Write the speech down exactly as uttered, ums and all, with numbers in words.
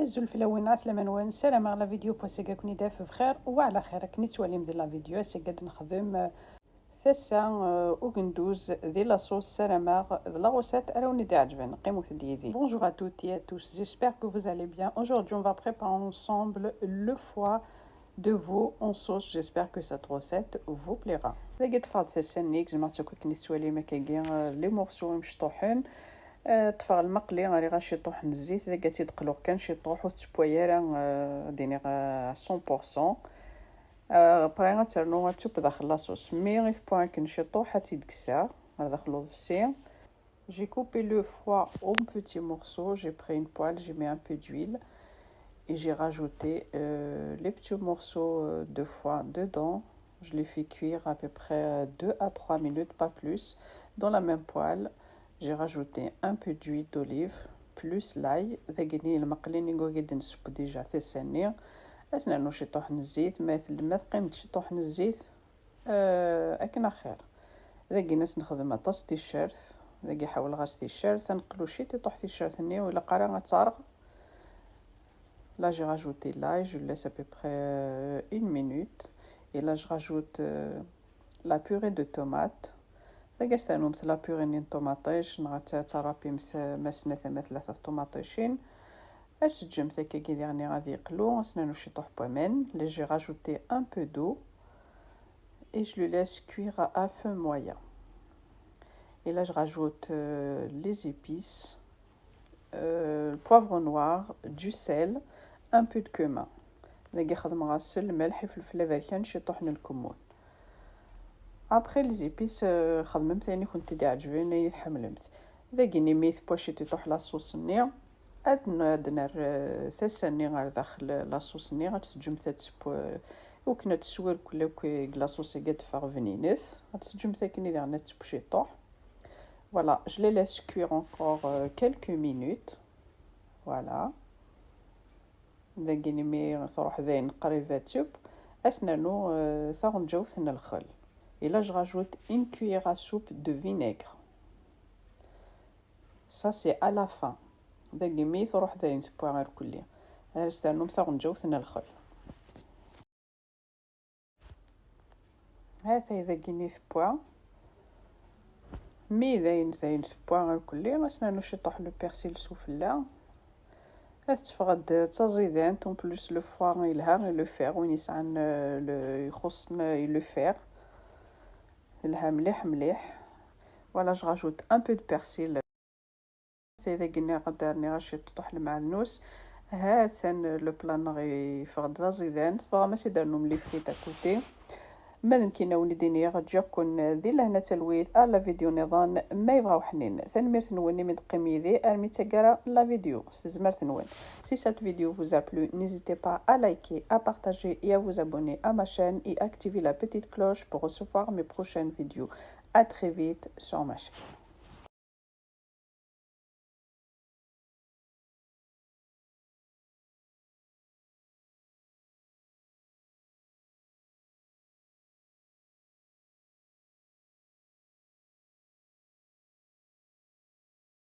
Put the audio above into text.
Azul fell-awen, ɛeslama-nwen, ssarameɣ la vidéo n wass-agi ad ken-id-taf bxir wa ɛla xir. Akken i tettwalim di la vidéo, ass-agi ad nexdem, euh, tasa, euh, ugenduz di la sauce, ssarameɣ d la recette ara wen-id-iɛeǧben. Qqimet-d yid-i. Bonjour à toutes et à tous, j'espère que vous allez bien. Aujourd'hui, on va préparer ensemble le foie de veau en sauce. J'espère que cette recette vous plaira. Dagi ṭṭfeɣ-d tasa-nni, gezmeɣ-tt akk akken i tettwalim akkagi, euh, les morceaux imecṭuḥen. Euh, ṭṭfeɣ lmeqli, rriɣ-as ciṭuḥ n zzit, dagi ad tt-id-qluɣ kan ciṭuḥ, ur tettewwa ara, euh, ad d-iniɣ, euh, à cent pour cent. Euh, après ad ternu ad teww daxel la sauce. Mi i tewwa akken ciṭuḥ, ad tt-id-kkseɣ ɣer daxel uḍebsi. J'ai coupé le foie en petits morceaux, j'ai pris une poêle, j'ai mis un peu d'huile et j'ai rajouté, euh, les petits morceaux, euh, de foie dedans. Je les fais cuire à peu près, euh, deux à trois minutes, pas plus. Dans la même poêle, j'ai rajouté un peu d'huile d'olive, plus l'ail. Dagi lmeqli-nni i d-nseww déjà tasa-nni. Ad s-nernu ciṭuḥ n zzit, ma tellem ma teqqim-d ciṭuḥ n zzit, euh, akken axir. Dagi ad s-nexdem aṭas ticcert. Dagi ḥawleɣ-as ticcert, ad neqlu ciṭuḥ ticcert-nni, u ilaq ara ad terɣ. Là, j'ai rajouté l'ail, je le laisse à peu près, euh, une minute. Et là, je rajoute, euh, la purée de tomate. Dagi ad s-ternumt la purée n ṭumaṭic, neɣ ad t-, ad terrapimt, euh, ma snat ama tlata ṭumaṭicin. Ad teǧǧemt akkagi diɣni ad yeqlu, ad s-nernu ciṭuḥ n waman. Là, j'ai rajouté un peu d'eau et je le laisse cuire à feu moyen. Et là, je rajoute, euh, les épices, euh, le poivre noir, du sel, un peu de cumin. Dagi xedmeɣ-as lmelḥ, ifelfel aberkan, ciṭuḥ n lkemmun. Après les épices, euh, xedmemt ayen i kent-id-iɛeǧben, ayen i tḥemmlemt. Dagi imi tewwa ciṭuḥ la sauce-nni, ad n-, ad nerr, euh, tasa-nni ɣer daxel la sauce-nni, ad teǧǧemt ad teww, euh, akken ad teswi irkelli akk deg la sauce-agi ad d-teffeɣ bninet. Ad teǧǧemt akken i diɣen ad teww ciṭuḥ. Voilà, je les laisse cuire encore, euh, quelques minutes. Voilà. Dagi imi truḥ dayen qrib ad teww, ad s-nernu, euh, taɣenǧawt n lxel. Et là, je rajoute une cuillère à soupe de vinaigre. Ça, c'est à la fin. Dagi imi truḥ dayen tewwa irkelli, ad s-ternum taɣenǧawt n lxel. Ha-t-ay dagi-nni tewwa. Mi dayen, dayen tewwa irkelli, ad s-nernu ciṭuḥ le persil s ufella. Ad teffeɣ-d d taẓidant, en plus le foie yelha i le fer, win yesɛan, euh, le, ixuṣṣen i le fer. Telha mliḥ, mliḥ. Voilà, je rajoute un peu de persil. Tay dagi nniɣ ad rniɣ ciṭuḥ lmeɛdnus. Ha-t-an le plat-nneɣ yeffeɣ-d d aẓidan. Tebɣam ad s-id-ternum les frites à côté. Ma d nekkini ad wen-id-iniɣ, ǧǧiɣ-ken di lehna d talwit ar la vidéo nniḍen. Ma yebɣa uḥnin, tanemmirt-nwen imi d-teqqim yid-i armi d taggara n la vidéo, s tezmert-nwen. Si cette vidéo vous a plu, n'hésitez pas à liker, à partager et à vous abonner à ma chaîne et activer la petite cloche pour recevoir mes prochaines vidéos. À très vite sur ma chaîne.